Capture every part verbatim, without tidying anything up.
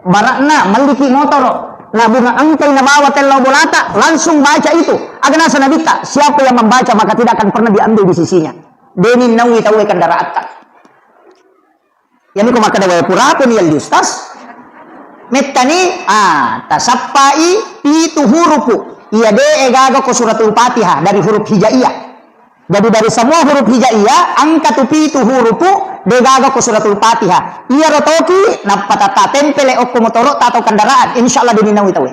Bara'na melliki motoro, nabunga engkai nabawa tellau bolata, langsung baca itu. Aga naseng Nabitta, siapa yang membaca maka tidak akan pernah diambil di sisinya. Deninnaui tauwe kendaraatta. Iyami ko makkeda, "Wae purapuni yalli Ustaz." Mettani, ah, tasappai pitu hurupu. Iya de'e gaga ko suratul Fatihah dari huruf hijaiyah. Jadi dari semua huruf hijaiyah, engka tu pitu hurupu de gaga ko suratul Fatihah. Iyaro toki nappa tata tempele okko motoro atau kendaraan, insyaallah deninnaui tauwe.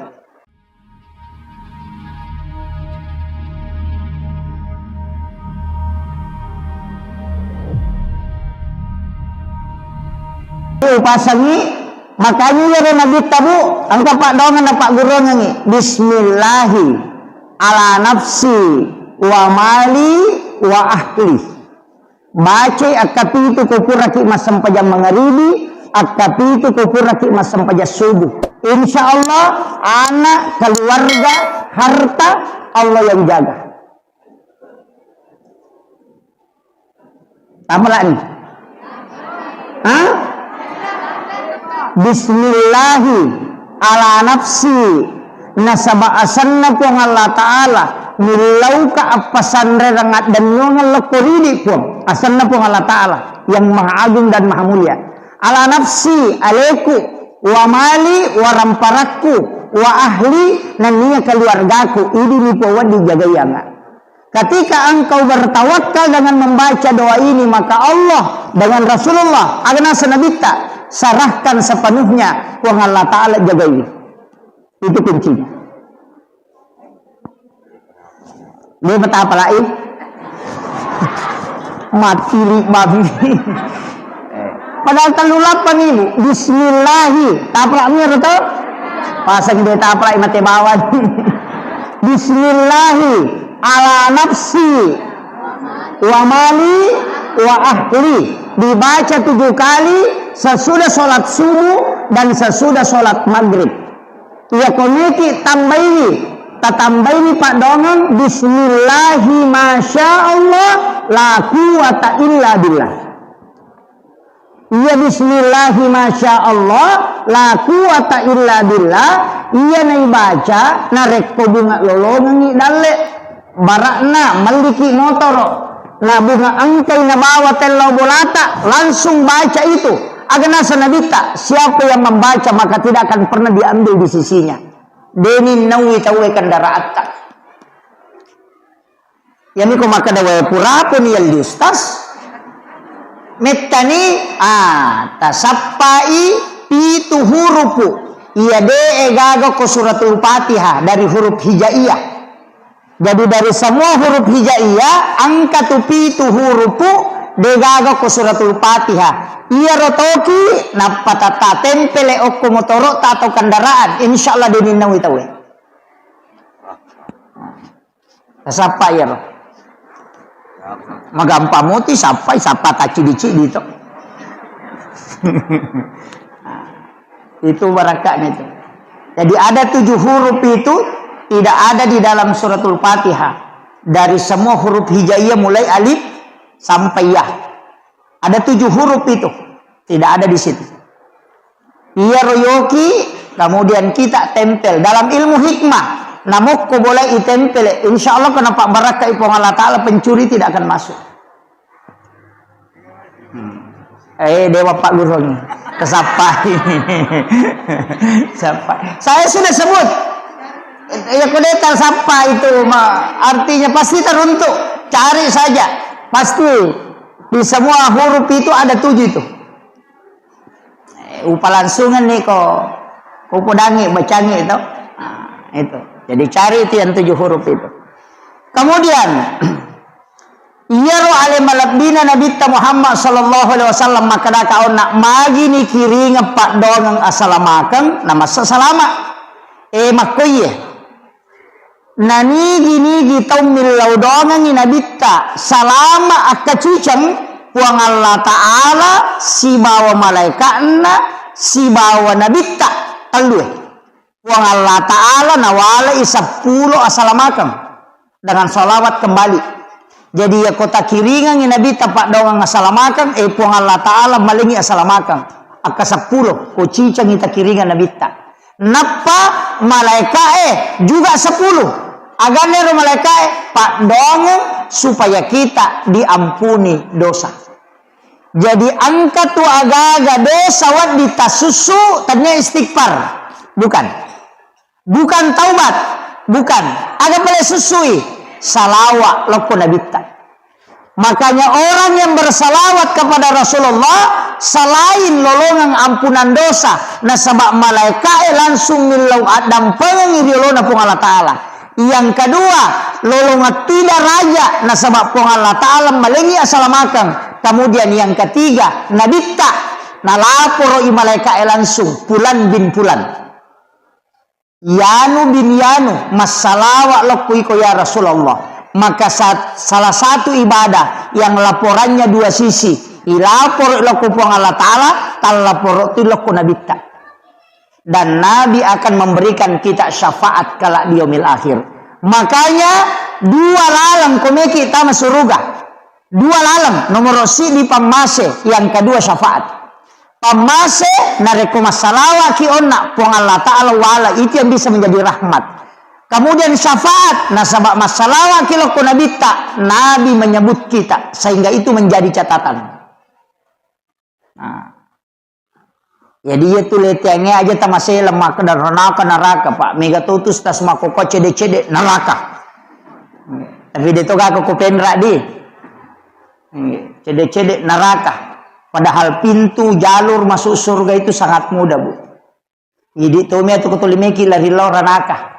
Upasengi, makanya iyaro Nabitta, Bu, engka paddoangeng napagguruangengi, "Bismillahi ala nafsi wa mali wa ahli." Bacai akkapitu ko puraki massempajang mangaribi, akkapitu ko puraki massempajang subuh. Insya Allah, anak, keluarga, harta, Allah yang jaga. Tamalani. Hah? Bismillahi ala nafsi, nasaba asenna Puang Allah Ta'ala, millauka appasanrereng addennuangeng lokko ridi, Puang. Asenna Puang Allah Ta'ala yang Maha Agung dan Maha Mulia. Ala nafsi, aleku, wa mali, waramparakku, wa ahli, nennia keluargaku, idini Puang wedding jagaianga. Ketika engkau bertawakal dengan membaca doa ini, maka Allah dengan Rasulullah, aga naseng Nabitta, serahkan sepenuhnya, Puang Allah Ta'ala jagai. Itu kuncinya. Dia betapa lain. Mati li babi. Padahal tellu lapan ibu. Bismillahi. Taprak mir to? Pasang dia taprak mate bawang. Bismillahi ala nafsi wa mali wa ahli. Dibaca tujuh kali sesudah sholat subuh dan sesudah sholat maghrib. Iya komeki tambaiwi, tatambaini paddoangeng, "Bismillahi masya Allah, la quwata illa billah." Iya bismillahi masya Allah, la quwata illa billah, iya naibaca narekko bunga lolongengngi dalle, bara'na melliki motoro, nabunga engkai nabawa tellau bolata, langsung baca itu. Aga naseng Nabitta, siapa yang membaca maka tidak akan pernah diambil di sisinya. Deninnaui tauwe kendaraatta. Iyami ko makkeda, "Wae purapuni yalli Ustaz." Mettani, ah, tasappai pitu hurupu. Iya de'e gaga ko suratul Fatihah dari huruf hijaiyah. Jadi dari semua huruf hijaiyah, engka tu pitu hurupu de gaga ko suratul Fatihah. Iyaro toki nappa tata tempele okko motoro atau kendaraan, insyaallah deninnaui tauwe. Tasappa iyaro. Magampang moti sappai, sappa taccidi-cidi to. Itu barakatnya itu. Jadi ada tujuh huruf itu tidak ada di dalam suratul Fatihah. Dari semua huruf hijaiyah mulai alif sampai ya. Ada tujuh huruf itu. Tidak ada di situ. Iyaro yoki, kemudian kita tempel. Dalam ilmu hikmah, namokko bolai itempel, insya Allah kenapa barakka Puang Allah Ta'ala, pencuri tidak akan masuk. Hmm. Eh, dewa Pak Gurung. Kesappai. Sappai. Saya sudah sebut. Ya, kudeta sappa itu, ma-, artinya pasti teruntuk. Cari saja. Pasti. Di semua huruf itu ada tujuh itu. Eh, upa langsungan nih kok. Upodangi, bacangi itu. Nah, itu. Jadi cari itu yang tujuh huruf itu. Kemudian, iyaro ale malebbina Nabitta Muhammad sallallahu alaihi wasallam makkadaka onna, magini kiringeng paddoangeng asalamakeng, namassa salama. Eh, makkoiye. Nanigi-nigi tau millau doangengngi Nabitta, salama akkaciceng, Puang Allah Ta'ala sibawa malaeka'na sibawa Nabitta, tellue. Puang Allah Ta'ala nawalai seppulo asalamakeng dengan salawat kembali. Jadi, yakko takiringengngi Nabitta paddoangeng asalamakeng, eh, Puang Allah Ta'ala malengngi asalamakeng. Akka seppulo, ko cicangi takiringa nabitta. Nappa malaeka'e juga sepuluh. Aganna ero malaeka'e, paddoangeng supaya kita diampuni dosa. Jadi engka tu agaga dosa wedding tasussu, tania istighfar. Bukan. Bukan taubat, bukan. Aga pale sussui? Salawa lokko nabitta. Makanya orang yang bersalawat kepada Rasulullah selain lolongeng ampunan dosa, nasaba malaeka'e langsung millau addampengengi ri olona Puang Allah Ta'ala. Yang kedua, lolongeng tidak raja, nasaba Puang Allah Ta'ala malengi asalamakeng. Kemudian yang ketiga, nabitta nalaporo i malaeka'e langsung, Pulan bin Pulan. Yanu bin Yanu, massalawa lokku iko ya Rasulullah. Maka sa-, salah satu ibadah yang laporannya dua sisi, ilapor lokku Puang Allah Ta'ala, tallaporo tu lokku nabitta. Dan Nabi akan memberikan kita syafaat kelak di yaumil akhir. Makanya dua laleng komeki tama suruga. Dua laleng, nomoro siddi pammase, yang kedua syafaat. Pammase, narekko massalawaki onna, Puang Allah Ta'ala wala, itu yang bisa menjadi rahmat. Kemudian syafaat, nasaba massalawaki lokko nabitta, Nabi menyebut kita, sehingga itu menjadi catatan. Nah. Jadi iya tu leteangnge aja tamaseleng makkeda ranaka naraka, Pak. Mega totus tas makkokko cede-cede naraka. Tapi de to gako ko penra di. Cede-cede naraka. Padahal pintu jalur masuk surga itu sangat mudah, Bu. Idi tomi atu ko tolimeki lari lao ranaka.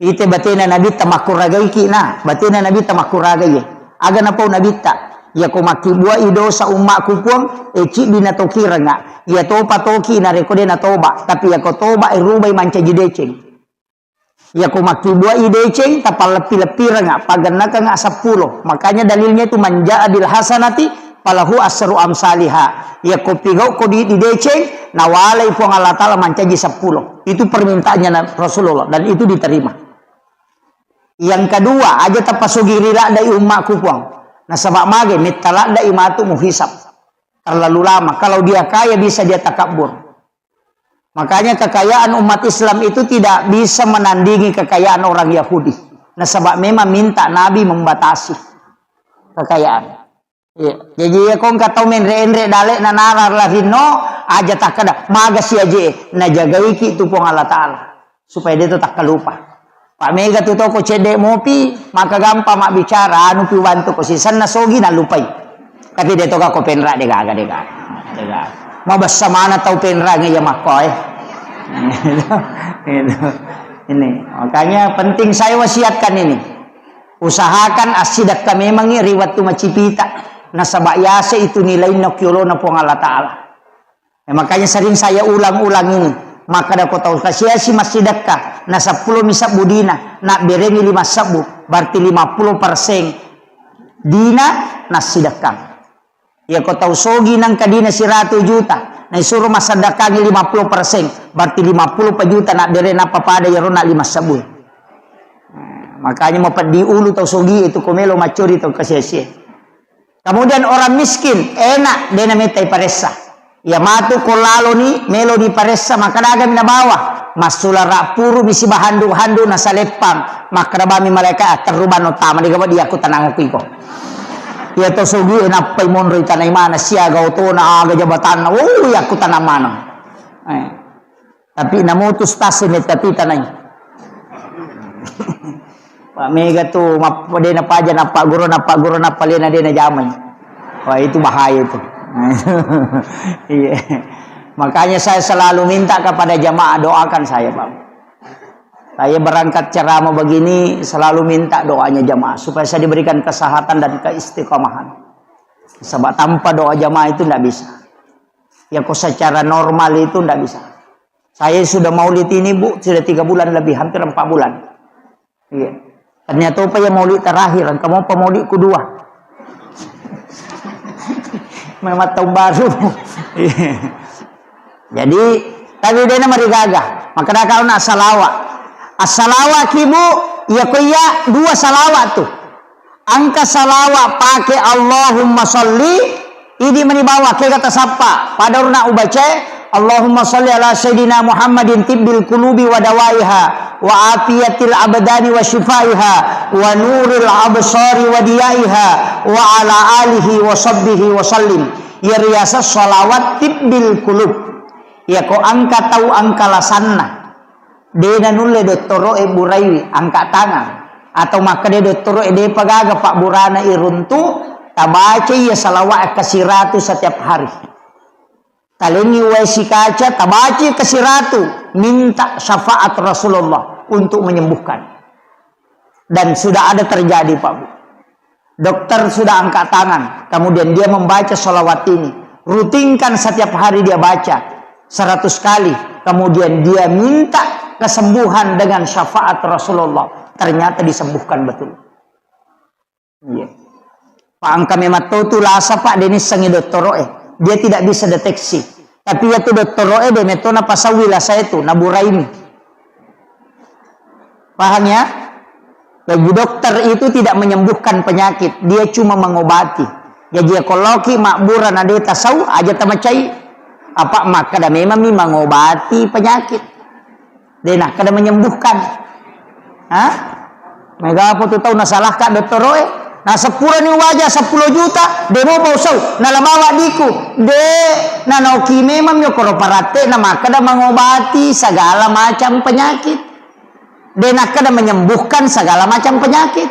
Ite batena Nabitta makkuragaiki na, batena Nabitta makkuragai. Aga napau Nabitta, iyako makkibuai dosa ummakku Puang, e ciddi natokirenga. Iya topa toki narekko de natoba, tapi iyako toba e rubai mancaji deceng. Iyako makkibuai deceng, tapalleppi-leppirenga, pagennakeng seppulo. Makanya dalilnya itu, "Man jaa bil hasanati falahu asru amsaliha." Iyako pigau ko di, di deceng, nawalai Puang Allah Ta'ala mancaji seppulo. Itu permintaannya Na-, Rasulullah, dan itu diterima. Yang kedua, aja tapasogiri laddai ummakku Puang. Nasaba mage, metta laddai matu muhisab. Terlalu lama. Kalau dia kaya, bisa dia takabur. Makanya kekayaan umat Islam itu tidak bisa menandingi kekayaan orang Yahudi. Nasaba memang minta Nabi membatasi kekayaan. Iya. Jaji, iya, ko engka tau menre-enre dale'na nara larinno, aja takkeda, "Magasi aje." Najagaiki tu Puang Allah Ta'ala, supaya de to takkalupa. Pak, mega tu toko cedde mopi, maka gampang mabbicara, anu pi ubantu ko sisenna sogi nalupai. Tapi de to gako penra, de gaga, de gaga. De gaga. Mabessa mana tau penra nge ya makko, eh. Gitu. Ini, makanya penting saya wasiatkan ini. Usahakan assidekka memangngi ri wettu macipita, nasaba yase itu nilainna ki olona Puang Allah Ta'ala. Eh, makanya sering saya ulang-ulang ini. Makkeda ko tau kasiasi massidekka, na seppulo mi sebbu dina, nabberengi lima sebbu, berarti lima puluh persen dina nassidekkang. Iya ko tau sogi nangka dina siratu juta, naisuro masseddekangi lima puluh persen, berarti lima puluh pa juta nabbere nappa pada iyaro na lima sebbu. Nah, makanya mapeddi ulu tau sogi itu ko melo maccori tau kasiasie. Kemudian orang miskin, enak, de namettai paressa. Iya matu ko laloni, meloni paressa, makkadagami nabawa. Massulara purumi sibahandu-handu nasaleppang. Makkadabami malaika, "Ah, terru banno tama, de gawa diakku tanang iko." Iya to sogi e nappai monro itanai mana, siaga otona, aga jabatanna, oh, yakku tanang maneng. Eh. Tapi namutus tasi metta tu tanai. Pak mega tu map-, de napaja nappa guru, nappa guru, nappa lena de najamai. Wah, itu bahaya itu. Iya. Makanya saya selalu minta kepada jamaah, doakan saya, Pak. Saya berangkat ceramah begini selalu minta doanya jamaah supaya saya diberikan kesehatan dan keistiqomahan. Sebab tanpa doa jamaah itu ndak bisa. Ya, kok secara normal itu ndak bisa. Saya sudah maulid ini, Bu, sudah tiga bulan lebih, hampir empat bulan. Iya. Ternyata apa ya maulid terakhir, engka mopa maulid kedua. Memang tahun baru. Iya. Jadi, tapi de namarigaga. Makkeda kau nak salawa. Assalawa ki, Bu, iya ko iya dua salawa tu. Engka salawa pake Allahumma salli, Idi mani bawang, kega tasappa. Pada urna ubacae, Allahumma salli ala Sayyidina Muhammadin tibbil qulubi wa dawaiha, wa afiyatil abdani wa shifaiha, wa nuril absari wa diyaiha, wa ala alihi wa sahbihi wa sallim. Iya riaseng salawat tibbil qulub. Iya ko engka tau engka lasanna. De nanulle dottoro'e buraiwi, angka tangang. Atau makkeda dottoro'e, depa gaga pabburana iruntu, tabaca iya salawat kasiratu setiap hari. Talengi wae sikaca, tabaca kasiratu, minta syafaat Rasulullah untuk menyembuhkan. Dan sudah ada terjadi, Pak Bu. Dokter sudah angkat tangan, kemudian dia membaca salawat ini. Rutinkan setiap hari dia baca seratus kali, kemudian dia minta kesembuhan dengan syafaat Rasulullah. Ternyata disembuhkan betul. Iya. Pak, engka memang to tu lasa, Pak, denissengi dottoro'e. Dia tidak bisa deteksi. Tapi iya tu dottoro'e de metto napasaui lasa itu, naburaimi. Paham ya? Jadi dokter itu tidak menyembuhkan penyakit, dia cuma mengobati. Jadi ya kalau ki mabbura na de tasau aja tamacai. Apa makkeda memang mi mengobati penyakit. De nakkeda menyembuhkan. Hah? Mega apa tu tau nasalahkan dottoro'e? Na seppulo ni waja seppulo juta, de mo pau sau. Na lamawa diku. De, na noki memang yo koro paratte na makkeda mengobati segala macam penyakit. De nakkeda menyembuhkan segala macam penyakit.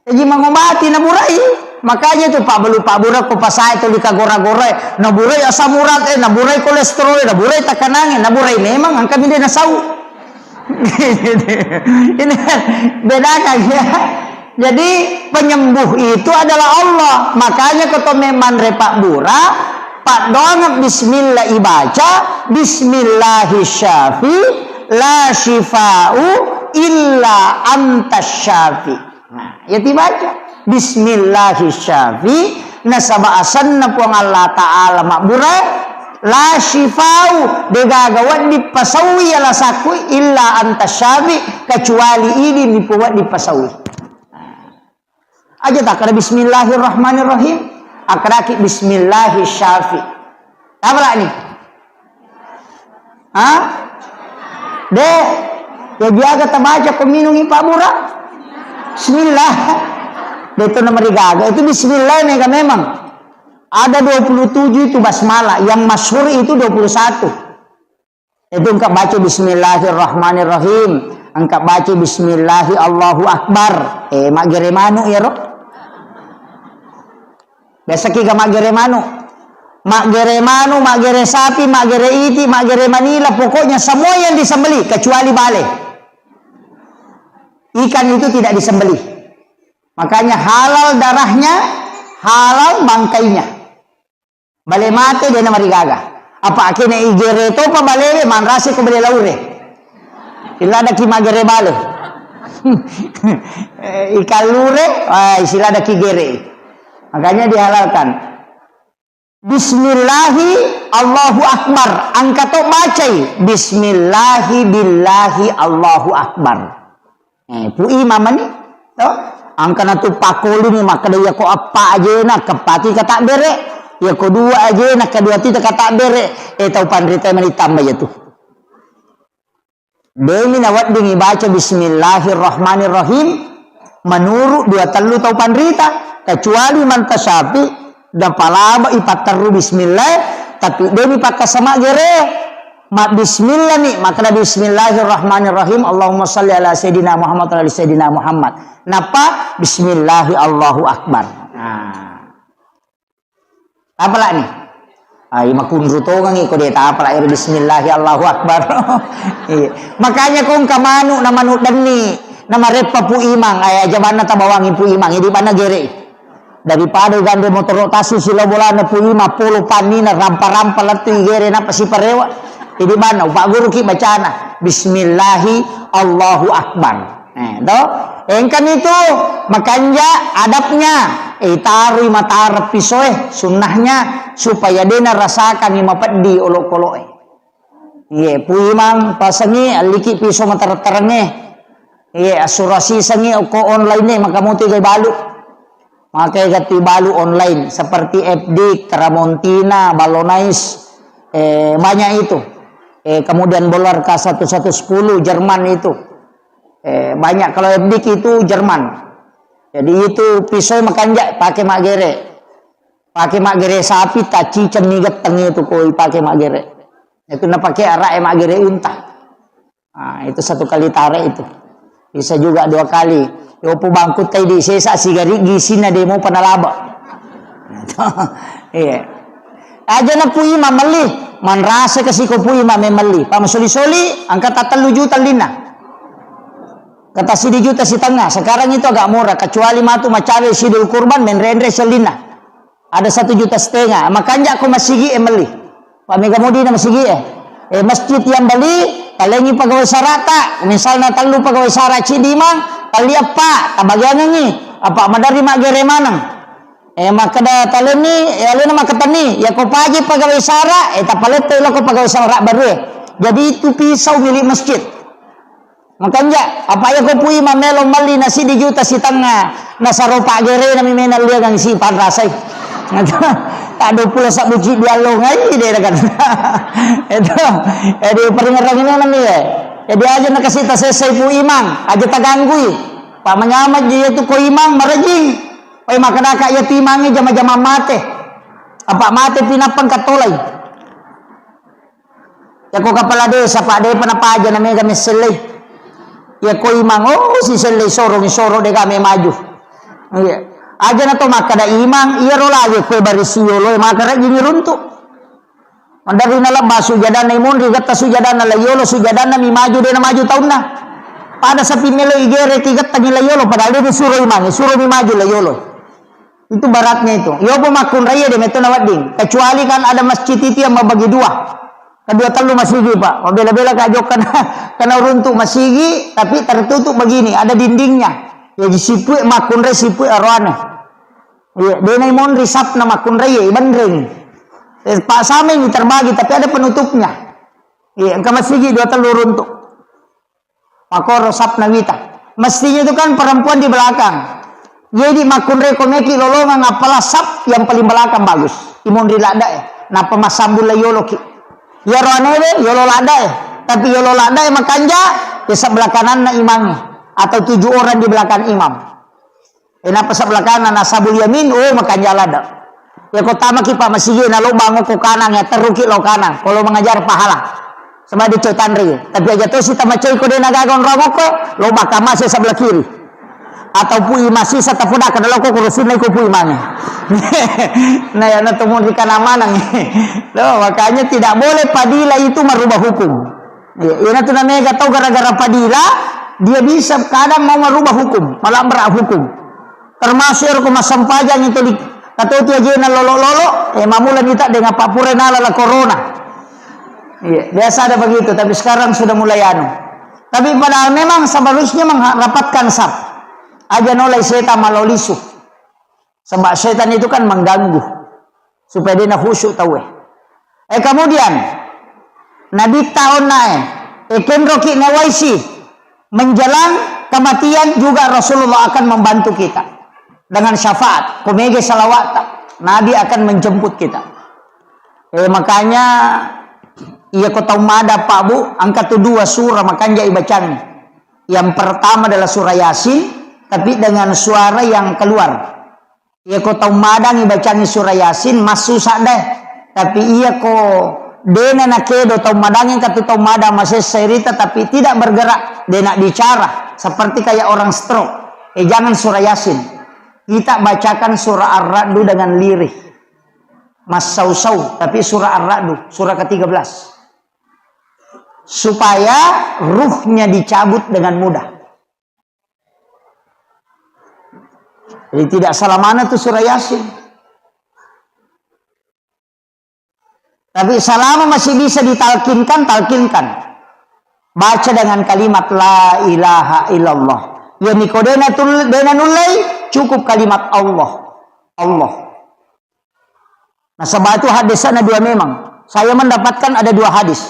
Jadi mengobati naburai. Makanya tu pabbalu pabbura ko pasae tuli kagora-gorae, naburai asam urat e, naburai kolesterol e, naburai tekanange, naburai memang engka mi de nasau. Ini bedakan ya. Jadi penyembuh itu adalah Allah. Makanya ko to memang re pabbura, paddoangeng bismillah ibaca, bismillahi syafi, la syifa'u illa anta syafi. Nah, ya tibaca. Bismillahi syafi, nasaba asenna Puang Allah Ta'ala mabbura, la syifa'u, degaga wedding pasaui alasakku, illa anta syafi, kecuali idi nipo wedding pasaui. Aja takkeda bismillahirrahmanirrahim. Akkedaki bismillahi syafi. Apa ni? Ha? De, ya jaga tabaca ko minungi pabbura. Bismillah. De itu nomor gaga. Itu bismillah mega memang. Ada dua puluh tujuh itu basmalah. Yang masyhur itu dua puluh satu. Itu engka baca bismillahirrahmanirrahim, engka baca bismillahi Allahu Akbar. Eh, maggere manu iyaro. Biasa ki ga maggere manu. Maggere manu, maggere sapi, maggere iti, maggere manila, pokoknya semua yang disembelih kecuali bale. Ikan itu tidak disembelih. Makanya halal darahnya, halal bangkainya. Bale mate de namarigaga. Apa akene igere topa balewe, manrase ko bale laure. Iladaki magere bale. Eh, ikan lure, ah, isiladaki gere. Makanya dihalalkan. Bismillahi Allahu Akbar. Engka to bacai. Bismillahi billahi Allahu Akbar. Eh, Pu Imam mani, to? Angkana tu pakkolini makkeda, iya ko eppa ajena, keppati kata bere. Iya ko dua ajena, kedua tita kata bere. Eh, tau panrita mani tambah ya tu. Demi nawedding ibaca bismillahirrahmanirrahim menurut dua tellu tau panrita. Kecuali manta Syafi'i, napalaba ipatterru bismillah, tapi demi pakkasama gere. Ma bismillah ni, makkeda bismillahirrahmanirrahim. Allahumma salli ala sayyidina Muhammad wa ala sayyidina Muhammad. Nappa bismillahi Allahu Akbar. Nah. Tapala ni. Ai makunru tongengi ko de tapala ero bismillahi Allahu Akbar. Iya. Makanya ko engka manu na manu denni na mareppa Pu Imang, ai aja banna tabawangi Pu Imang, idi banna gere. Daripada gandre motoro tasu silo bolana Pu Imang polo pannina rampa-rampa lettu igere nappa siparewa. Idi banna upagguruki bacana bismillahi Allahu Akbar. Eh, to? Engkani tu makanja adabnya, eh, tarui matarep pisoe, sunnahnya, supaya dena rasakangi mapeddi olokoloe. Iye, Pu Imang pasengi, alliki piso matareng-tarengnge. Iye, assurasisengi okko online e, maka mutu igai balu. Maka gatti balu online seperti F D, Tramontina, Ballonais, eh, banyak itu. Eh, kemudian Bollarka satu satu sepuluh, Jerman itu. Eh, banyak kalau F D itu Jerman. Jadi itu pisau makanja pakai maggere. Pakai maggere sapi, taciceng ni getteng itu koi pakai maggere. Itu napakai araq e maggere unta. Ah, itu satu kali tarik itu. Bisa juga dua kali. Yopo bangkut tai di sesa sigari gisina demo panalaba. Iya. Aja na Pu Imam melli, manrasa ke siko Pu Imam melli. Pak masoli-soli, angka tatellu juta lina. Kata sidi juta sitengnga. Sekarang itu agak murah, kecuali matu macawe sidul kurban, menrenre selina. Ada satu juta setengah. Makanja ko masigi e melli. Pak mega mudi na masigi e. Eh, masjid yang beli, talengi pegawai sarata. Misalnya tellu pegawai sara cidimang, tali apa, tabagiangengi. Apa madari maggere maneng. Eh, makkeda talenni, eh, alena makkatenni, ya ko paji pegawai sara, eh, tapalette loko pegawai sara baru e. Jadi itu pisau milik masjid. Makanja, apa ya ko Pu Imam melo melli na sidi juta sitengnga, nasaro paggerena mi mena liangang si panrasai. Tak dua puluh sabbu ci diallo ngai de kan. Itu, jadi peringeran ini nami ya. Jadi aja nakasih tasesai Pu Imam, aja taganggui. Pak manyameng je itu ko Imam marajing. Pai makkedaka iya tu imangnge jama-jama mate. Apa mate pinappang katolai. Yako kepala desa, Pak, depa napaja na mega messellei. Yako imang, oh, sisellei sorong, soro dega me maju. Iya. Aja na to makkada imang, iya ro lagi kue barisi yolo, maka rajin runtu. Mandari na lebba sujadana imonri, getta sujadana la yolo, sujadana mi maju, dena maju taunna. Pada sapi melo igere ki getta mi la yolo, padahal dia disuruh imang, suruh mi maju la yolo. Itu baratnya itu. Yopo makkunraie de metto na wedding. Kecuali kan ada masjid itu yang membagi dua. Kedua tellu masigi, Pak. Mabela-bela ka jokka na, kena runtuk masigi, tapi tertutup begini, ada dindingnya. Ya, sipue makkunrai, sipue aroane. Iya, denai monri sapna makkunrai, ya, ibenreng. Eh, Pak, sama ini terbagi, tapi ada penutupnya. Iya, engka masigi dua tellu runtuk. Makoro sapna wita. Mestinya itu kan perempuan di belakang. Jadi makkunrai ko meki lolongang, apalah sap yang paling belakang bagus. Imonri ladda e. Napa massambung la yolo ki. Yaro anewe yolo ladda e. Tapi yolo ladda e makanja, ya sebelah kananna imam. Atau tujuh orang di belakang imam. Eh, napa sebelah kanan, ashabul yamin, oh, makanja ladda. Ya, ko tamaki, Pak, masigi na lo bango ko kanang, ya, terruki lo kanang. Kalau mengajar pahala. Sama di tanri. Tapi aja to si tamacai ko de na gaga onrong ko, lo bakama se sebelah kiri. Atau pui masih satapuda kada lo ko kurusin na iko pui mane. Nah, ya, na tumuri kana manang. Loh, makanya tidak boleh padila itu merubah hukum. Iya, ina tu namanya tau gara-gara padila, dia bisa kadang mau merubah hukum, malah berat hukum. Termasuk ero ko massempajang itu di, katau tu aja na lolo-lolo, eh, mamula nita dengan papure nala la corona. Iya, biasa ada begitu, tapi sekarang sudah mulai anu. Tapi padahal memang seharusnya merapatkan saf. Aja nolai setan malolisu. Sebab setan itu kan mengganggu supaya dia na khusyuk tauwe. Eh, kemudian Nabi taon nae, eh, kenroki nawaisi menjelang kematian juga Rasulullah akan membantu kita dengan syafaat. Kumege salawat, Nabi akan menjemput kita. Eh, makanya iya ko tau mada Pak Bu, angka tu dua surah makanja ibacangi. Yang pertama adalah surah Yasin, tapi dengan suara yang keluar. Iya ko tau madangi bacangi surah Yasin, massusa deh. Tapi iya ko dena nakedo tau madangi katu tau madang masessa rita, tapi tidak bergerak, dena bicara, seperti kayak orang stroke. Eh, jangan surah Yasin. Kita bacakan surah Ar-Ra'du dengan lirih. Massau-sau, tapi surah Ar-Ra'du, surah ketiga belas. Supaya ruhnya dicabut dengan mudah. Jadi tidak salah mana tu surah Yasin. Tapi selama masih bisa ditalkinkan, talkinkan. Baca dengan kalimat la ilaha illallah. Ya niko dena tul-, dena nullei, cukup kalimat Allah. Allah. Nasaba itu hadisnya dua memang. Saya mendapatkan ada dua hadis.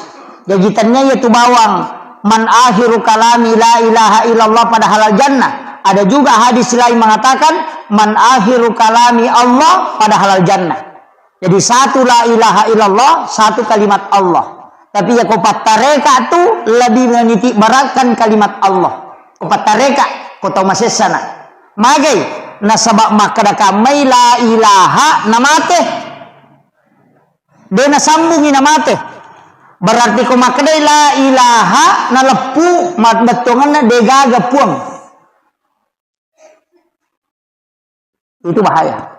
Jadi tanya yaitu bawang, "Man akhiru kalami la ilaha illallah pada halal jannah." Ada juga hadis lain mengatakan, "Man akhiru kalami Allah pada halal jannah." Jadi satu la ilaha illallah, satu kalimat Allah. Tapi iya ko pattareka tu lebih meniti beratkan kalimat Allah. Ko pattareka, ko tau masessana. Magai, nasaba makkeda kammai la ilaha namate. De nasambungi namate. Berarti ko makkedai la ilaha naleppu, mabbettuangenna de gaga puang. Itu bahaya.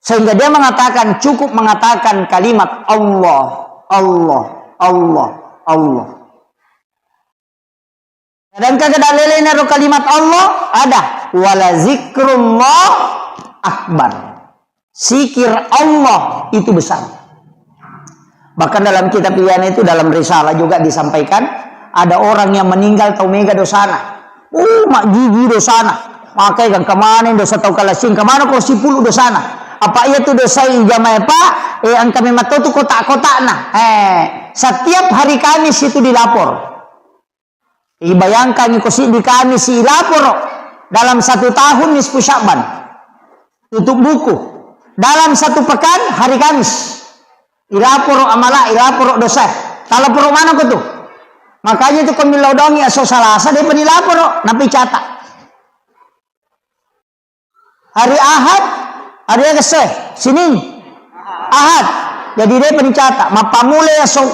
Sehingga dia mengatakan, cukup mengatakan kalimat Allah, Allah, Allah, Allah. Sedangkan kedalelena ro kalimat Allah ada, "Wala zikrullah akbar." Zikir Allah itu besar. Bahkan dalam kitab Ihya'na itu, dalam risalah juga disampaikan, ada orang yang meninggal tau mega dosana. Uh, maggigi dosana. Makai kan kemana dosa tau kalasing, kemana ko sipulu dosana. Apa iya tu dosa ijamai, Pak? Eh, engka memang tu kotak-kotakna. Eh, setiap hari Kamis itu dilapor. Ibayangkangngi ko siddi Kamis ilaporo dalam satu tahun nisfu Sya'ban. Tutup buku. Dalam satu pekan hari Kamis. Ilaporo amala, ilaporo dosa. Talaporo maneng ko tu. Makanya tu ko millau dongi aso Salasa, de pa nilaporo, napi catat. Hari Ahad, hari aga essoe? Sining, Ahad. Jadi, de pa nicatat. Mappammula esok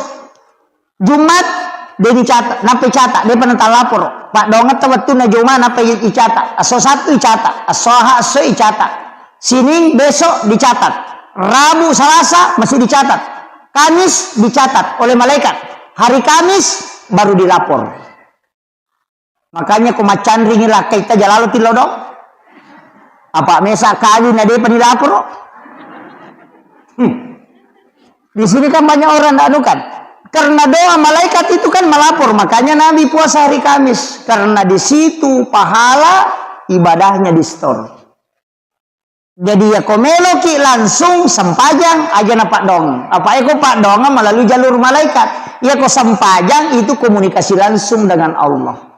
Jumat, de nicatat. Nappa icatat, de pa natalaporo. Paddoangetta wettunna Juma, nappa i-, icatat. Esso Sattu icatat. Esso Ahad, esso icatat. Sining, besok dicatat. Rabu, Salasa, masih dicatat. Kamis dicatat oleh malaikat. Hari Kamis baru dilapor. Makanya ko maccanringi lakkaita jalalo tillo do. Apa mesa kawin na depa nilaporo. Hmm. Di sini kan banyak orang anu kan. Karena doa malaikat itu kan melapor, makanya Nabi puasa hari Kamis. Karena di situ pahala ibadahnya di-store. Jadi, iya ko meloki langsung sempajang, aja na paddoang. Apa eko paddoang melalui jalur malaikat. Iya ko sempajang itu komunikasi langsung dengan Allah.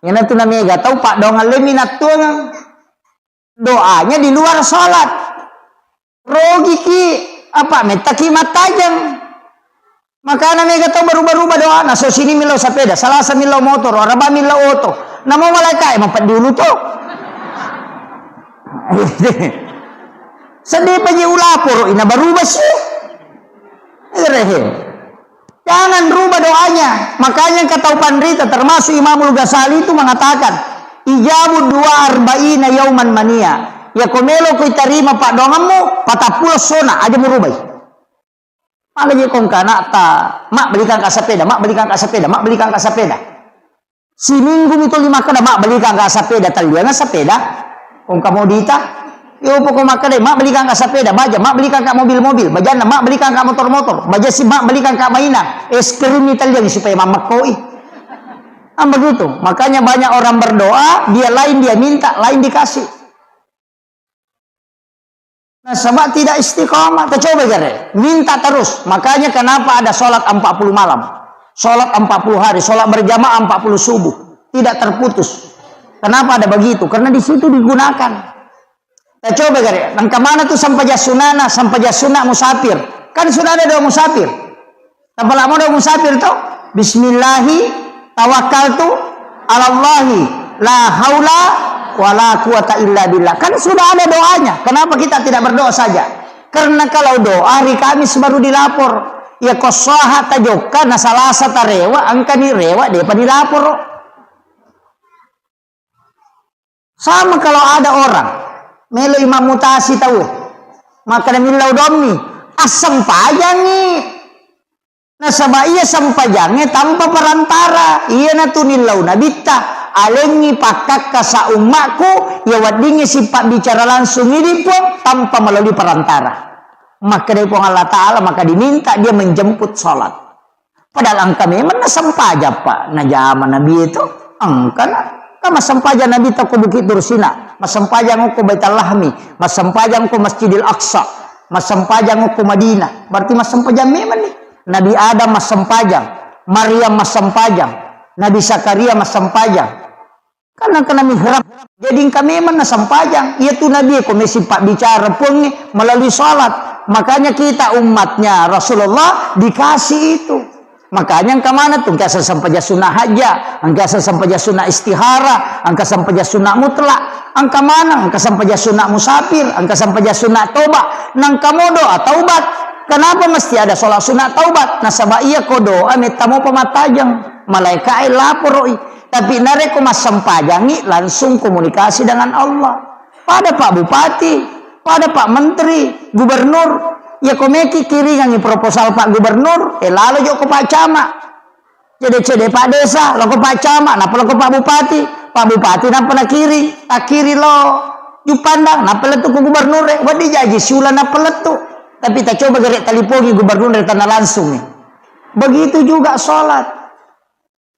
Iyanatu namega tau paddoang le minattuang. Doanya di luar salat. Rogiki, apa, mettaki mattajeng. Makana mega tau baruba-ruba doana, so sini millau sepeda, Salasa millau motor, Araba millau oto. Namo malaika e mapeddi ulu to. Sedih paji ulaporo, ina baruba si. Erehe. Jangan rubah doanya. Makanya kata panrita, termasuk Imamul Ghazali itu mengatakan, "Ijabu dua arba'ina yauman mania." Ya ko melo ko itarima paddoangemmu, patappulo sona aja murubai. Maka je kongka anakta, "Mak, belikan ka sepeda, mak, belikan ka sepeda, mak, belikan ka sepeda." Siminggu mi tuli makkeda, "Mak, belikan ka sepeda." Tallianga sepeda. Kongka modita. Yo poko makkeda, "Mak, belikan ka sepeda, baja, mak, belikan ka mobil-mobil, bajanna, mak, belikan ka motor-motor, baja si, mak, belikan ka mainan, es krim." Italliangi supaya mammekkoi. Kan begitu. Makanya banyak orang berdoa, dia lain dia minta, lain dikasih. Nasaba tidak istiqamah. Tacoba gare, minta terus. Makanya kenapa ada sholat empat puluh malam, sholat empat puluh hari, sholat berjamaah empat puluh subuh, tidak terputus. Kenapa ada begitu? Karena di situ digunakan. Tacoba gare, nangka mana tu sempajang sunana, sempajang sunat musafir? Kan sudah ada doa musafir. Tapalamo doa musafir to? "Bismillahi tawakkaltu alallahi la haula wala quwata illa billah." Kan sudah ada doanya. Kenapa kita tidak berdoa saja? Karena kalau doa hari Kamis baru dilapor. Ya ko saha tajokka na Salasa tarewa, engkani rewa, depa dilaporo. Sama kalau ada orang melo imam mutasi tau, maka millau dommi, assempajangi. Nasaba iya sempajangnge tanpa perantara, iyanatu nillau nabitta, alengngi pakkakka sa ummakku, iya weddingnge sipabbicara langsung idi Puang tanpa melalui perantara. Makkedai Puang Allah Ta'ala, maka diminta dia menjemput salat. Padahal engka memang nasempajang, Pak, najama Nabi itu. Engka na, kan massempajang Nabi ta ko Bukit Tursina, massempajang ko Baitul Lahmi, massempajang ko Masjidil Aqsa, massempajang ko Madinah. Berarti massempajang memang nih. Nabi Adam massempajang, Maryam massempajang, Nabi Zakaria massempajang. Karena kena mihrab. Jadi engka memang nasempajang. Iya tu Nabi ko mesi pabbicara Puangnge melalui salat. Makanya kita umatnya Rasulullah dikasih itu. Makanya engka mana tu, engka sempajang sunnah hajat, engka sempajang sunnah istihara, engka sempajang sunnah mutlak, engka mana, engka sempajang sunnah musafir, engka sempajang sunnah toba, nangka mo doa taubat. Kenapa mesti ada sholat sunnah taubat? Nasaba iya ko doa metta mo pamattajeng, malaika e laporoi. Tapi narekko massempajangngi, langsung komunikasi dengan Allah. Pada Pak Bupati, pada Pak Menteri, Gubernur, ya ko meki kiringangi proposal Pak Gubernur, eh, lalo jo ko Pak Camat. Cede-cede Pak Desa, lako Pak Camat, nappa lako Pak Bupati. Pak Bupati nappa nakiri, takiri lo Juppandang, nappa lettu ko Gubernur, eh, wedding jaji siuleng nappa lettu. Tapi tacoba gere talipongi Gubernur e, tana langsung, eh. Begitu juga sholat.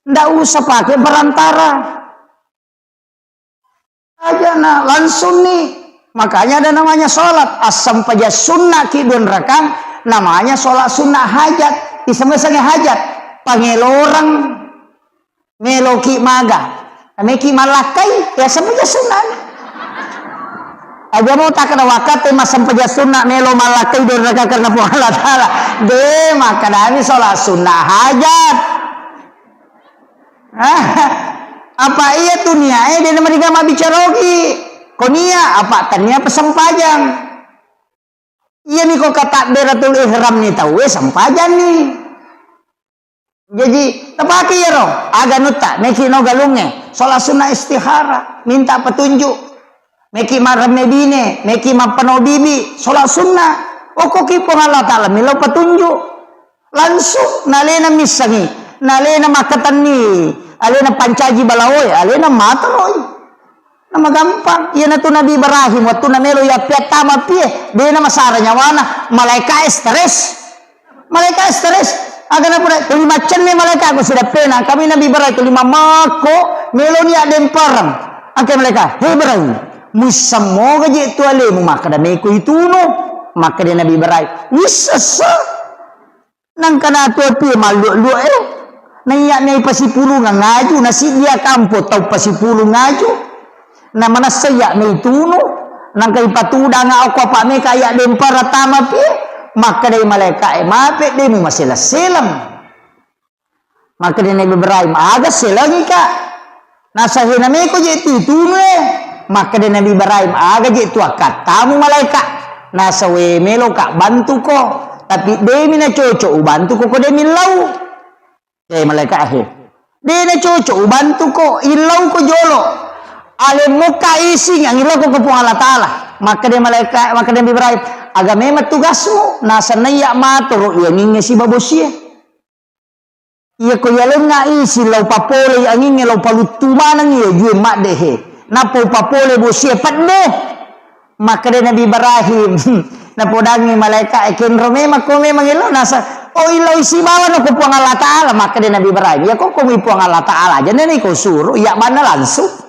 Ndak usah pakai perantara. Aja na langsung ni. Makanya ada namanya sholat. Assempajang sunnah ki dua rakang, namanya sholat sunnah hajat. Iseng-iseng hajat. Pangelorang meloki maga. Meki malakkai, ya sempajang sunnah. Aja mau tak kena wakati mas sempajang sunnah melo malakkai dua rakang karena Puang Allah Ta'ala. De, makadami sholat sunnah hajat. Apa iya tu niae de namariga mabbicara ogi. Ko nia apa tania pesempajang. Iya ni ko katabberatul ihram ni tauwe sempajang ni. Jadi tapake iyaro aga nutta meki no galungnge sholat sunnah istihara minta petunjuk. Meki maremme bine, meki mappano bibi, sholat sunnah. Okkoki Puang Allah Ta'ala milo petunjuk. Langsung nalena missengi, nalena makkatenni, alena pancaji balaoe, alena matoroi. Namagampang. Iyanatu Nabi Ibrahim, wettunna melo yappiattama pie, dena masara nyawana, malaika e stres. Malaika e stres. Aga napada, tuli maccenne malaika ko sidappena, kami Nabi Ibrahim tuli mamakko, meloni addempareng. Angke malaika, "He Ibrahim, muisseng moga je tu alemu makkeda meko itunu?" Makkeda Nabi Ibrahim, "Wissessa." Nangka natu pie malluak-luak e. Naiya mei pasipulungeng ngaju, nasiddia kampo tau pasipulung ngaju. Na manessa iya mei tunu, nangka ipatudanga okko apa meka iya dempara tama pie. Makkedai malaika e, "Mape de mumaseleng-seleng." Makkeda Nabi Ibrahim, "Aga selengika?" Nasa, "Hena meko je tu itunu e." Makkeda Nabi Ibrahim, "Aga je tu akkattamu malaika?" Nasa, "We, meloka bantuko, tapi demi na cocok ubantuko ko de millau." Eh, malaika he. "De na cocok ubantuko, illauko jolo. Alemmukka ising angillauko ko Puang Allah Ta'ala." Makkeda malaika, makkeda Nabi Ibrahim, "Aga memang tugasmu?" Nasa, "Naiya matoro iyangingnge sibawa bosie." Iya ko yalengnga isi lao papolei angingnge lao paluttu maneng iya jue maddehe. Nappa upapole bosie pedde. Makkeda Nabi Ibrahim, napodangi malaika e, "Kenro memang ko memang elo?" Nasa, "Oh, illau sibawa no ko Puang Allah Ta'ala." Makkeda Nabi Ibrahim, "Iya ko ko mi Puang Allah Ta'ala aja nani ko suru, iya banna langsung."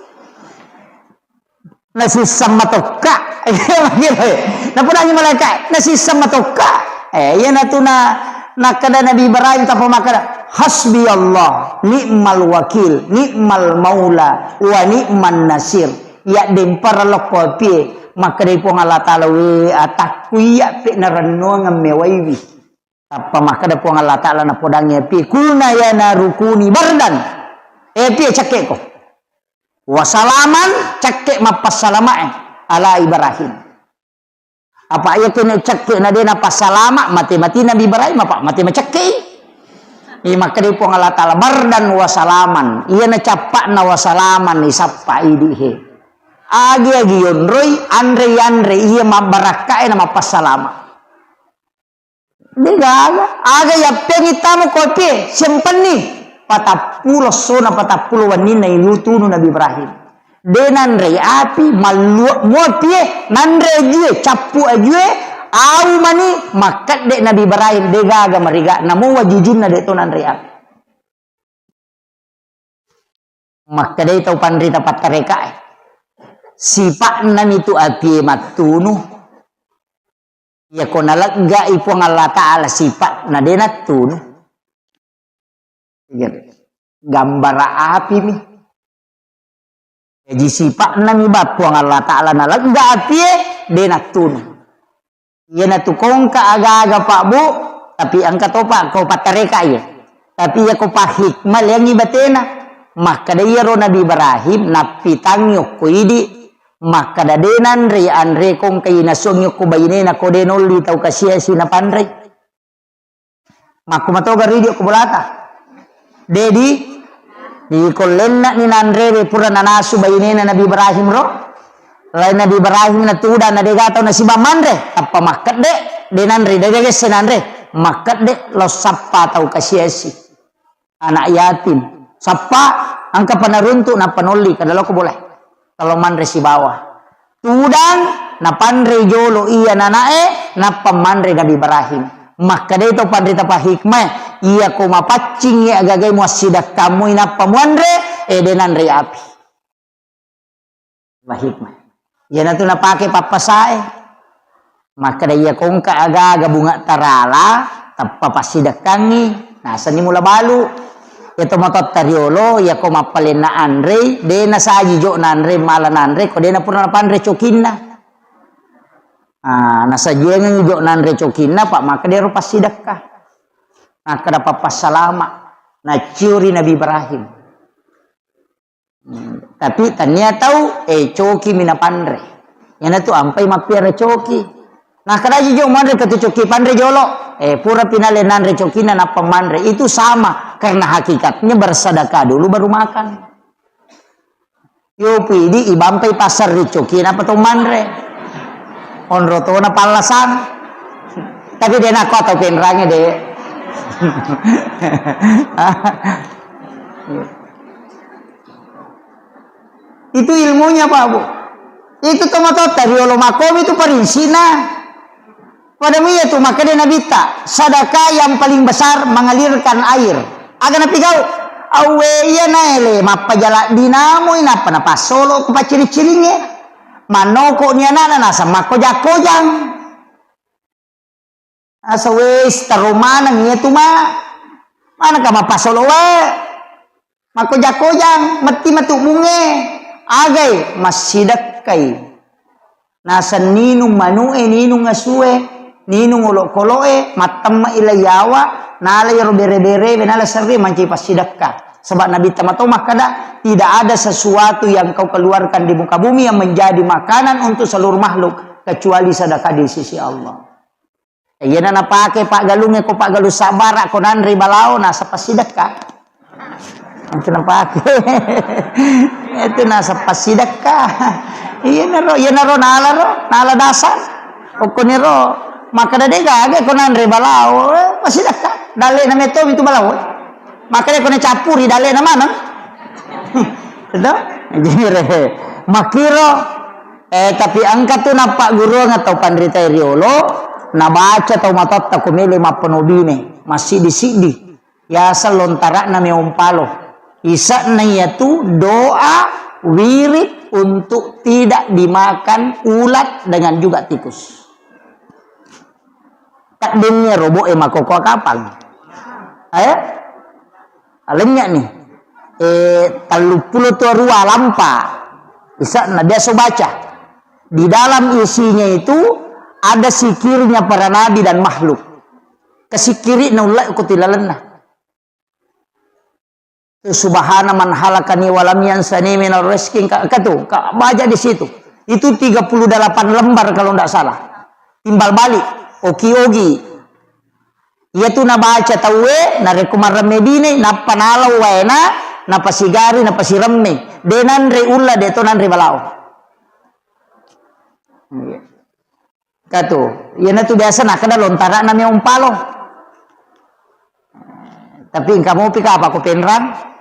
Nasisseng matokka. Napodangi malaika, nasisseng matokka. Eh, iyanatu na, nakkeda Nabi Ibrahim tappa makkeda, "Hasbi Allah, ni'mal wakil, ni'mal maula, wa ni'man nasir." Iya dempara lokko apie, makkedai Puang Allah Ta'ala, "We, atakku iya pe narennuangeng mewaiwi." Tappa makkeda Puang Allah Ta'ala napodangi apie, "Kulna ya naru kuni bardan." Eh, apie, cekkeko. Wasalaman, cekke mappassalamae ala Ibrahim. Apa iya kene cekke na de napassalama, mate-mate Nabi Ibrahim, apa mate macekke i. Iya makkeda Puang Allah Ta'ala, "Bardan wasalaman." Iya na cappa'na wasalaman, isappa idi he. Agi-agi yonroi, anre-anre, iya mabbarakkae na mappassalama. Degaga. Aga yappengi tama ko apie, sempenni. Patappulo essona, patappulo wenninna ilu tunu Nabi Ibrahim. De nanrei api, malluak mua apie, nanre ajue, cappu ajue, au mani, makkedde Nabi Ibrahim, degaga mariga, namo wajujunna de to nanrei api. Makkedai tau panrita pattarekae, sipa'na mitu apie mattunu. Iya ko naleggai Puang Allah Ta'ala sipa'na de nattunu. Gambara api mi. Jaji sipa'na mi ba Puang Allah Ta'ala nalegga apie, de nattunu. Iyanatu kongka aga-aga, Pak, Bu, tapi engka topa ko pattareka iye. Tapi iya ko pahikmah leangi batena. Makkeda iyaro Nabi Ibrahim nappitangi okko idi, makkeda de nanre anre kongka inasuangi okko bainena ko de nolli tau kasiasi napanrei. Makku matoga ridi okko bolata. Dedi, di kollenna ni nanrewe pura nanasu bainena Nabi Ibrahim ro. Lai Nabi Ibrahim na tudang na dega tau nasiba manre, tappa makkedde, de nanre, de gesse nanre. Makkedde lo sappa tau kasiasi. Anak yatim. Sappa, engka panaruntu nappa nolli kada loko boleh. Kalau manre sibawa. Tudang, napanre jolo iya nanae, nappa manre Nabi Ibrahim. Makkeda to panrita pahikmah, iya ko mapaccing iya agagai muassidakkamu inappa muanre, eh, de nanre api. Pahikmah. Iyanatu napake pappasae. Makkeda iya kongka aga-aga bunga tarala, tappa passidekkangi, nasenni mula balu. Iya to matotta riolo, iya ko mappalenna anrei, de nasaji jo nanre, mala nanre, ko de napura napanre cokinna. Ah, nasajiangengi jo nanre cokinna, pak makkeda ero passidekka. Makkeda pappassalama, naciuri Nabi Ibrahim. Hmm, tapi tania tau, eh, coki mi napanre. Iyanatu ampai mappiara coki. Nah, kadaji jo manre ke tu coki panre jolo. Eh, pura pinale nanre cokinna nappa manre. Itu sama, karena hakikatnya bersedekah dulu baru makan. Yo pidi ibampai pasar ri coki napa to manre. Onro to na pallasan. Tapi de nako atau penrange de. Itu ilmunya, Pak, Bu. Itu tomatotta riolo makomi itu parinsina. Pada iya tu makkeda Nabitta, sedekah yang paling besar mengalirkan air. Aga napigau? Awwe iya naele mappajala dinamui nappa napassolo ku pacciri-ciringnge. Mannoko ni anana naseng makkojang-kojang. Asa wes taro maneng iya tu ma. Manengka mappasolo wae. Makkoja-kojang, metti matu bunge. Agai, massidekkai. Naseng ninung manu'e, ninung asue, ninung olokolo'e, mattemme'i lai yawa, nala iyaro bere-berewe, nala serri mancaji passidekka. Sebab Nabi Muhammad makkada, tidak ada sesuatu yang kau keluarkan di muka bumi yang menjadi makanan untuk seluruh makhluk kecuali sedekah di sisi Allah. Iyana napake paggalungnge ko paggalung sabbara ko nanre balao nasappa sidekka. Itu napake. Itu nasappa sidekka. Iyanaro, iyanaro nala ro, nala dasar. Okkoniro makkada de gaga ko nanre balao, eh, pasidekka. Dalle'na metto mitu balao. Makkada ko nacappuri dalle'na maneng. Itu? Jire. Makkiro, eh, tapi engka tu nappagguruang atau panrita riolo, nabaca tau matotta ko mele mappanobine, massiddi-siddi. Yaseng lontara'na meong palo. Ise'na iyatu doa wirid untuk tidak dimakan ulat dengan juga tikus. Taddengngi robo'e makokoa kapang. Eh? Alennya nih. Eh, telluppulo tu arua lampa. Ise'na biasa baca. Di dalam isinya itu ada sikirnya para nabi dan makhluk. Kesikiri'na ulla ko tilalenna. Subhana man halakani walam yansani minar rizki, ka, ka tu, ka baca di situ. Itu tiga puluh delapan lembar kalau ndak salah. Timbal balik, oki-oki. Iya tu nabaca tauwe, narekko marremme bine, nappa nalau waena, napasigari, napasiremme. De nanre ulla, de to nanre balao. Iya. Katu, iyanatu biasa nakkeda lontara'na meong palo. Tapi engka mopi kapa ko penrang?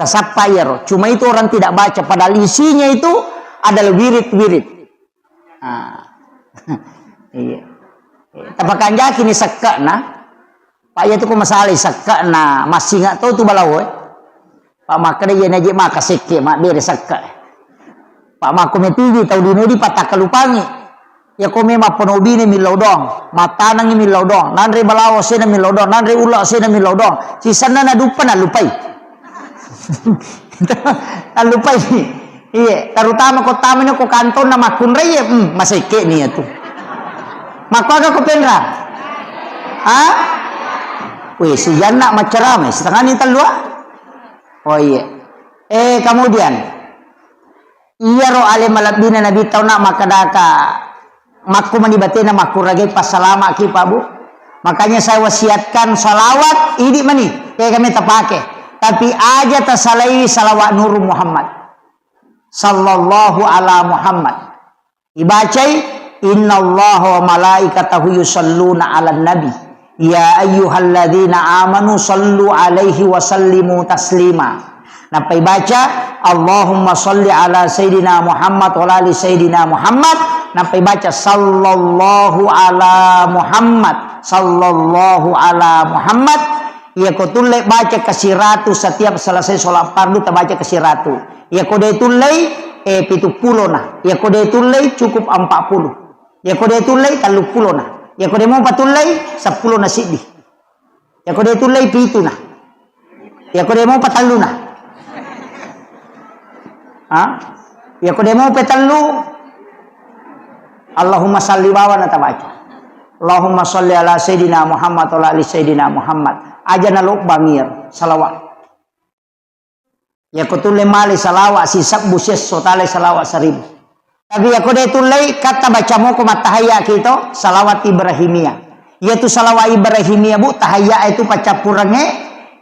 Tasappa iyaro. Cuma itu orang tidak baca, padahal isinya itu adalah wirid-wirid. Ah. Iya. Tapakanjaki ni sekke'na. Pak, iya tu ko masalai sekke'na massinga to tu balao, eh. Pak, makkeda iya naje maka sekke mabbere sekke. Pak, makko metigi tau dino di patakkalupangi. Iya ko memang penobine millau dong, matanangi millau dong, nanre balawo sena millau dong, nanre ulla sena millau dong. Sisenna naduppa nalupai. Nalupai. Iye, terutama ko tamani ko kantonna makkunrai, hmm, masekke ni iyatu. Makkuaga ko penra? Ha? Weh, sijanna maccarama, setengah ni tellu, ah? Oh, iye. Eh, kemudian, iyaro ale malebbina Nabi tauna makkedaka, makku mani batena makkurage passalamaki, Pak, Bu. Makanya saya wasiatkan salawat, idi mani, tega meta pake. Tapi aja tasalai salawat Nur Muhammad sallallahu ala Muhammad. Ibacai, "Innallaha wa malaikatahu yusalluna 'alan nabi, ya ayyuhalladzina amanu sallu 'alaihi wa sallimu taslima." Nappa ibaca, "Allahumma salli ala sayyidina Muhammad wa ala ali sayyidina Muhammad." Nappa ibaca, "Sallallahu ala Muhammad, sallallahu ala Muhammad." Iyako tulle baca kasiratu setiap selesai sholat fardu, tabaca kasiratu. Iyako de tullei, eh, pitu pulo na. Iyako de tullei, cukup empat puluh. Iyako de tullei, tellu pulo na. Iyako de mopa tullei, seppulo na siddi. Iyako de tullei, pitu na. Iyako de mopa tellu na. Ha? Iyako de mopa tellu, Allahumma salli bawana tabaca. Allahumma salli ala sayyidina Muhammad wa ala ali sayyidina Muhammad. Aja nalobba mir salawat. Iyako tulle male salawat sisebbu siesso, tale salawat seribu. Tapi iyako de tullei, katta baca moko mattahayya kito, salawat Ibrahimiyah. Iyatu salawat Ibrahimiyah, Bu, tahayya itu paccappurengnge,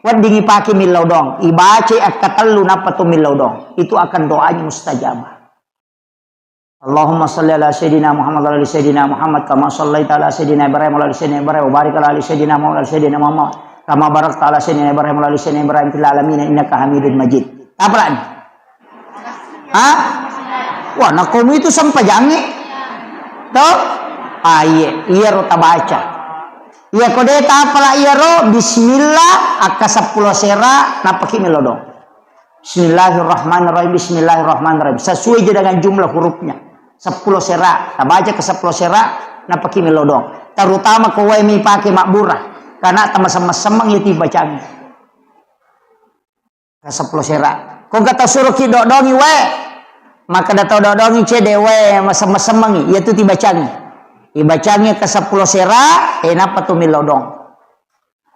weddingi pake millau dong. Ibacai akkatellu nappa tu millau dong. Itu akan doanya mustajabah. Allahumma salli ala sayyidina Muhammad wa ala ali sayyidina Muhammad kama sallaita ala sayyidina Ibrahim wa ala ali sayyidina Ibrahim wa barik ala ali sayyidina Muhammad wa ala ali sayyidina Muhammad kama barakta ala sayyidina Ibrahim wa ala ali sayyidina Ibrahim fil alamin innaka Hamidun Majid. Tapalani. Ha? Wah, nakomu itu sempajangnge. To? Ah, iye, iyaro tabaca. Iyako de tapala iyaro, bismillah, akka seppulo sera, nappaki melodong. Bismillahirrahmanirrahim, bismillahirrahmanirrahim. Sesuai je dengan jumlah hurufnya. Seppulo sera, tabaca ke seppulo sera, nappaki melodong. Terutama ko wae mi pake mabbura, karena tamasemmeng-semmeng itu bacaan. Ka seppulo sera. Ko engka tau suroki dodongi wae, makkeda tau dodongi cede wae, masemmeng-semmengi, iyatu tibacangi. Ibacangi ka seppulo sera, e, nappa tu millau dong.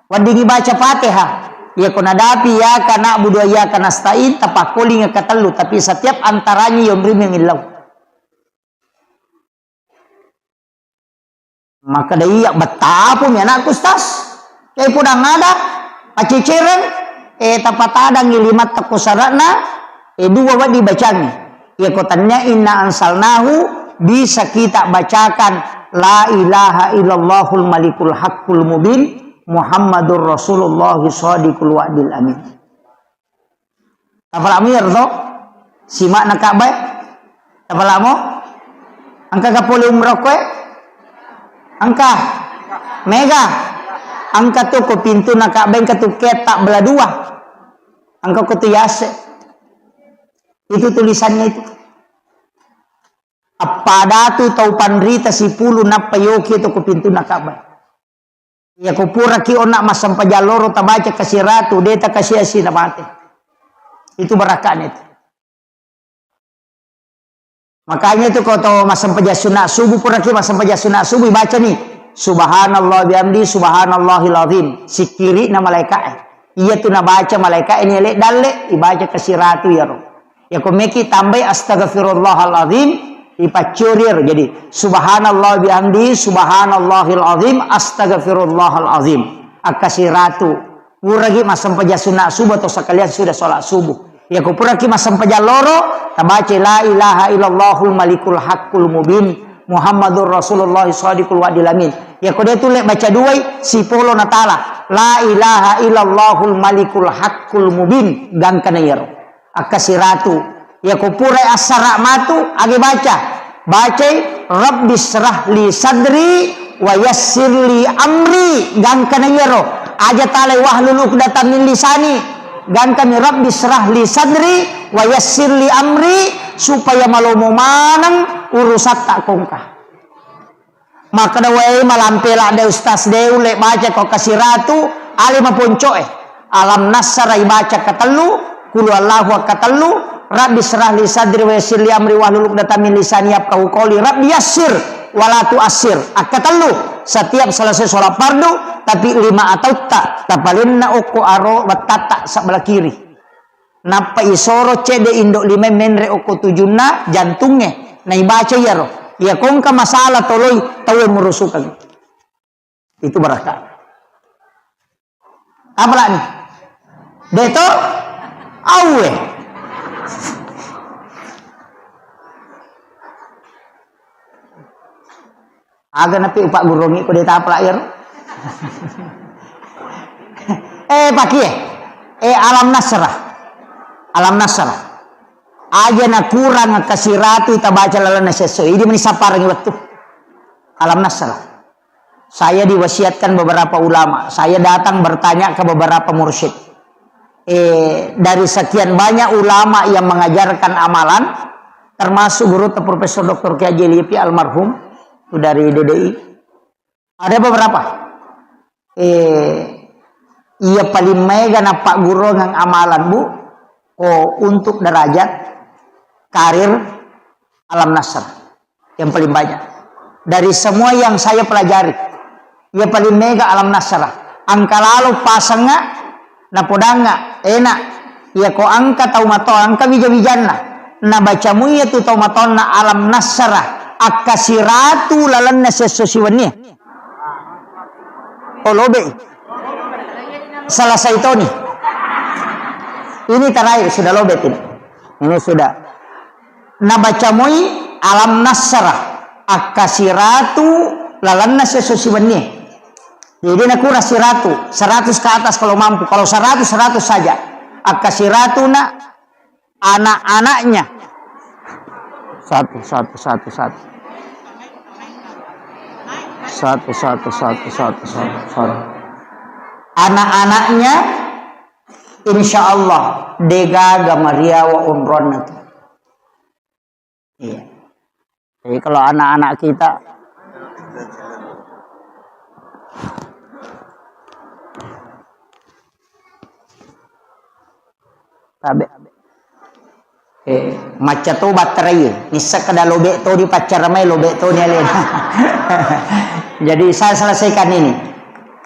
Weddingi baca Fatihah. Iyako nadapi iyyaka na'budu wa iyyaka nasta'in, tapakkolingi ka tellu, tapi setiap antaranya yonrimi millau. Makkeda, "Iya, bettapumi anakku, Ustaz. Iya, podang ada, pacecereng, eh, tapatadangi limatta ko sara'na, eh, dua wedding bacangi." Iya, ko tania inna ansalnahu, bisa kita bacakan, "La ilaha illallahul malikul haqqul mubin, Muhammadur Rasulullah shadiqul wa'dil amin." Tapala'mu iyaro to? Sima'na Ka'bah e? Tapala'mu? Engka ga pole umroh koe? Engka. Mega. Engka tu ko pintuna Ka'bah, engka tu ketta bela dua. Engka ko tu yase. Itu tulisannya itu. Appada tu tau panrita sipulu nappa yoki tu ko pintuna Ka'bah. Iya, ko puraki onna massempajang loro tabaca kasiratu, de takasiasi namate. Itu barakane itu. Makanya itu ko to massempajang sunat subuh, puraki massempajang sunat subuh, ibaca ni, "Subhanallah bihamdi, subhanallahil azim." Sikkiri'na malaika'e. Iya tu nabaca malaika'e ni ele dalle, ibaca kasiratu iyaro. Yako meki tambai astaghfirullahalazim, ipaccuri ero. Jadi, subhanallah bihamdi, subhanallahil azim, astaghfirullahalazim. Akkasiratu. Puraki massempajang sunat subuh atau sekalian sudah sholat subuh. Yako puraki massempajang loro, tabaca la ilaha illallahul malikul haqqul mubin, Muhammadur Rasulullah shadiqul wa'dil amin. Yako de tulle baca duai, sipolo natala. La ilaha illallahul malikul haqqul mubin. Gangkana iyaro. Akkasiratu. Yako purai assara matu, age baca. Bacai, "Rabbi syrah li sadri wa yassir li amri." Gangkana iyaro. Aja talai wahlul uqdatam min lisani. Gangkami, "Rabbi syrah li sadri wa yassir li amri," supaya malomo maneng urusatta kongka. Makkeda, "Wae, malampe ladde Ustaz, de ulle baca ko kasiratu, ale maponcoe. Alam nassara ibaca katellu, kulu Allahu akkatellu, Rabbi israh li sadri wa yassir li amri wahlul uqdatam min lisani yafqahu qawli. Rabbi yassir wa la tu'assir. Akkatellu, setiap selesai sholat fardu, tapi lima atautta tapalenna okko aro wettatta sebelah kiri. Nappa isoro cedde indo lima menre okko tujunna jantungnge. Naibaca iyaro. Iya kongka masalah toloi tauwe murusukeng. Itu barakka. Apalagi? Deto? Awe. Aga napi upak gurungi ko deta apalagi ero? Eh, pakie. Eh, Alam Nasrah. Alam Nasrah. Aja na kurang kasiratu tabaca lalenna sesso. Idi meni sapparangi wettu. Alam Nasrah. Saya diwasiatkan beberapa ulama, saya datang bertanya ke beberapa mursyid. Eh, dari sekian banyak ulama yang mengajarkan amalan, termasuk guru Profesor Doktor Kiai Haji Lutfi almarhum, itu dari D D I. Ada beberapa. Eh, iya paling mega nappagguruang amalan, Bu, ko untuk derajat karir Alam Nasrah. Yang paling banyak. Dari semua yang saya pelajari, iya paling mega Alam Nasrah. Engka lalo pasengnga, napodangnga, enak. Iya ko engka tau mato, engka wija-wijanna. Nabaca mu iya tu tau matonna Alam Nasrah. Akkasiratu lalenna sesso siwenni. Oh, lobe. Selesai toni. Ini terakhir, sudah lobe ini. Ini sudah. Nabaca moi Alam Nasrah, akkasiratu lalenna sesso siwenni. Jadi nakura siratu, seratus ke atas kalau mampu. Kalau seratus, seratus saja. Akkasiratu na anak-anaknya. Satu, satu, satu, satu. Satu, satu, satu, satu, satu, satu. Anak-anaknya, insya Allah, degaga mariawa onronna tu. Iya. Jadi kalau anak-anak kita, tabe. Eh, macca to batterai, nisseng kada lobe to dipaccara mai, lobe to ni alena. Jadi saya selesaikan ini.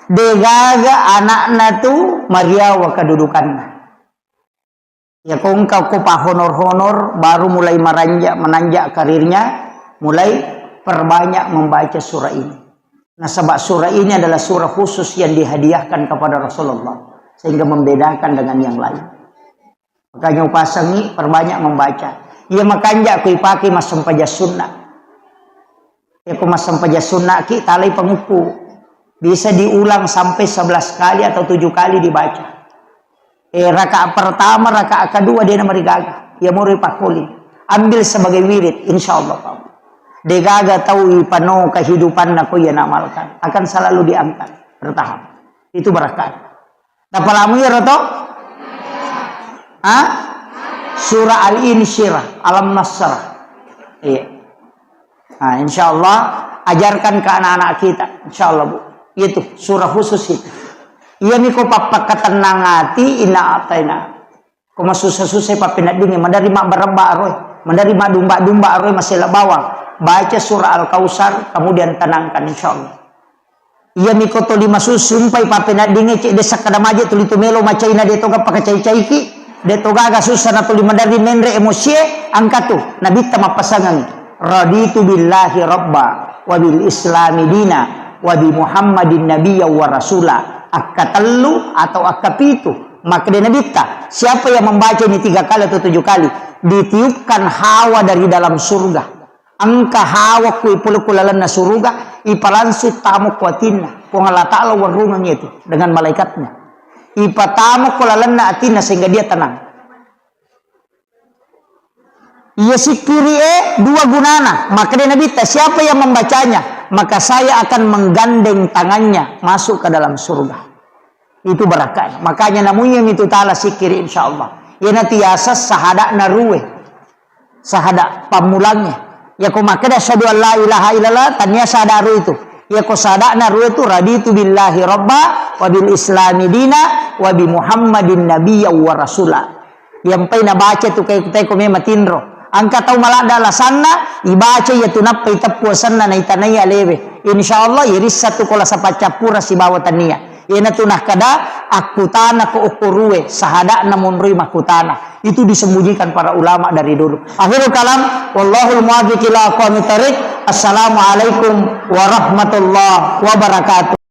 Degaga anakna tu mariawa kedudukanna. Ya, ko engka ko pahonor-honor, baru mulai meranja-, menanjak karirnya, mulai perbanyak membaca surah ini. Nasaba surah ini adalah surah khusus yang dihadiahkan kepada Rasulullah, sehingga membedakan dengan yang lain. Makanya upasangi perbanyak membaca. Iya makanja ko ipake massempajang sunnah. Iya ko massempajang sunnah ki, talai pangukku. Bisa diulang sampai sebelas kali atau tujuh kali dibaca. Eh, rakaat pertama, rakaat kedua, dia namarigaga. Iya moro ipakoli. Ambil sebagai wirid, insya Allah, Pak. Degaga tau ipano kehidupanna ko iya namalkan. Akan selalu diangkat. Bertahap. Itu berkah. Tapalamu iyaro to? Ha? Surah Al-Insyirah, Alam Nasrah. Iya. Nah, insya Allah, ajarkan ke anak-anak kita. Insya Allah, Bu. Itu surah khusus itu. Iya miko pappakatennang ati, inna ataina. Ko masussa-sussa pappeneddingngi, maderri mabbarabba aroe, maderri madumba-dumba aroe, masela bawang. Baca surah Al-Kautsar, kemudian tenangkan, insya Allah. Iya miko toli masussu umpai pappeneddingnge cedde sakkada maje tuli tu melo macaina de toga pakacai-caiki, de togaga sussa na tuli maderri menre emosie, angkatu nabitta mappasangengi, "Raditu billahi rabba, wa bil islami dina, wa bi Muhammadin nabiyya wa rasula." Akkatellu atau akkapitu, makkeda nabitta, siapa yang membaca ini tiga kali atau tujuh kali, ditiupkan hawa dari dalam surga. Engka hawa kui pole ku lalenna suruga, ipalangsung tamo ku atinna. Puang Allah Ta'ala warungeng itu dengan malaikatnya. Ipatamo ku lalenna atinna sehingga dia tenang. Iya sikkiri e dua gunana. Maka dia Nabi ta, siapa yang membacanya, maka saya akan menggandeng tangannya masuk ke dalam surga. Itu barakah. Makanya namunyeng itu ta'ala sikkiri, insya Allah. Iyana tiasa sahada narue. Sahada pammulangnge. Yako makkeda asyhadu an la ilaha illallah, tania sahada ru itu. Yako sahada na ru itu, raditu billahi rabba, wa bil islami dina, wa bi Muhammadin nabiyya wa rasula. Iyampai nabaca tu kae-, teko me matinro. Engka tau maladda alasanna, ibaca iya tu nappa iteppu asenna naitanai alewe. Insya Allah, irissa tu ko lasa paccappureng sibawa tania. Iyana tu nakkada, akkutana ko okkorue, sahada'na monroi makkutana. Itu disembunyikan para ulama dari dulu. Akhirul kalam, wallahul muwaffiq ila aqwamit thariq. Assalamualaikum warahmatullahi wabarakatuh.